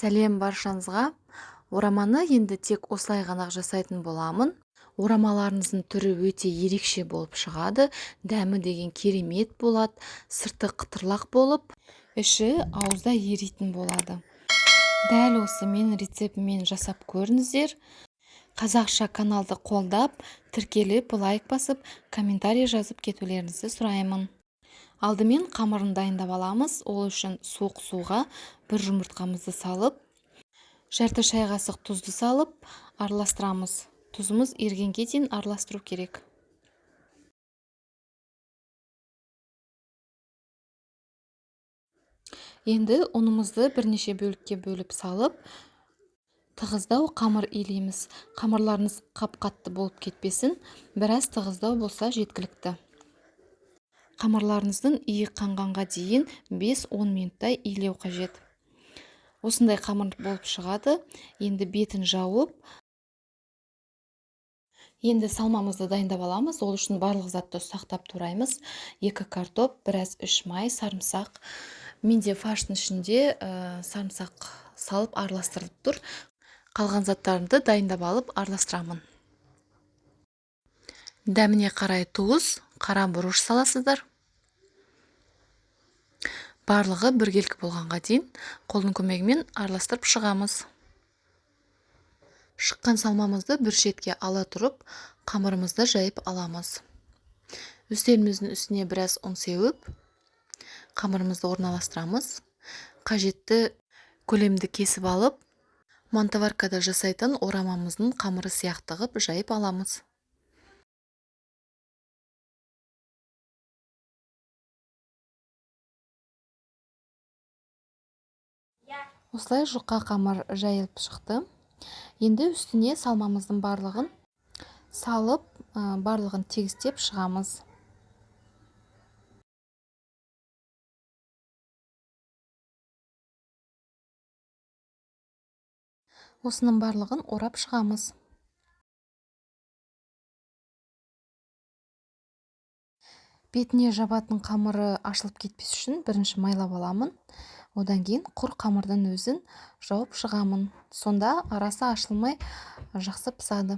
Сәлем баршаңызға. Ораманы енді тек осылай ғана жасайтын боламын. Орамаларыңыздың түрі өте ерекше болып шығады. Дәмі деген керемет болады. Сырты қытырлақ болып, іші ауызда еритін болады. Дәл осы менің рецептіммен жасап көріңіздер. Қазақша каналды қолдап, тіркеліп, лайк басып, комментарий жазып кетулеріңізді сұраймын. Алдымен қамырын дайындап аламыз. Ол үшін суық суға бір жұмыртқамызды салып, жарты шай қасық тұзды салып, араластырамыз. Тұзымыз ергенге дейін араластыру керек. Енді ұнымызды бірнеше бөлікке бөліп салып, тығыздау қамыр илейміз. Қамырларыңыз қап-қатты болып кетпесін, біраз тығыздау болса жеткілікті. Қамырларыңыздың иі қанғанға дейін 5-10 минуттай илеу қажет. Осындай қамыр болып шығады. Енді бетін жауып, енді салмамызды дайындап аламыз. Ол үшін барлық затты ұсақтап тураймыз. 2 картоп, біраз іш май, сарымсақ. Менде фарштың ішінде сарымсақ салып араластырылып тұр. Қалған заттарымды дайындап алып араластырамын. Дәміне қарай тұз, қара бұрыш саласыздар. Барлығы біркелкі болғанға дейін қолдың көмегімен араластырып шығамыз. Шыққан салмамызды бір шетке ала тұрып, қамырымызды жайып аламыз. Үстеліміздің үстіне біраз ұн сеуіп, қамырымызды орналастырамыз. Қажетті көлемді кесіп алып, мантоваркада жасайтын орамамыздың қамыры сияқты қып жайып аламыз. Осылай жұқа қамыр жайылып шықты. Енді үстіне салмамыздың барлығын салып, барлығын тегістеп шығамыз. Осының барлығын орап шығамыз. Бетіне жабатын қамыры ашылып кетпес үшін бірінші майлап аламын. Одан кейін құр қамырдың өзін жауып шығамын. Сонда арасы ашылмай жақсы пысады.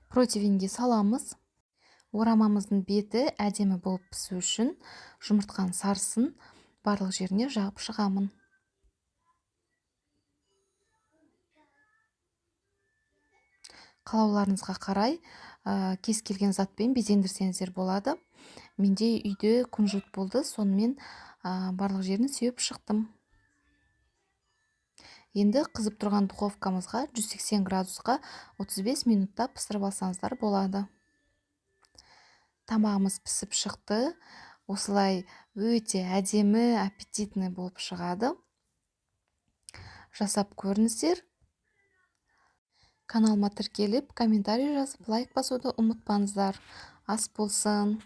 Противенге саламыз. Орамамыздың беті әдемі болып пісу үшін жұмыртқаның сарысын барлық жеріне жағып шығамын. Қалауларыңызға қарай кез келген затпен безендірсеңіздер болады. Менде үйде күнжіт болды, сонымен барлық жерін сеуіп шықтым. Енді қызып тұрған духовкамызға 180 градусқа 35 минутта пісіріп алсаңыздар болады. Тамағымыз пісіп шықты. Осылай өте әдемі, аппетитный болып шығады. Жасап көріңіздер. Каналыма тіркеліп, комментарий жазып, лайк басуды ұмытпаңыздар. Ас болсын.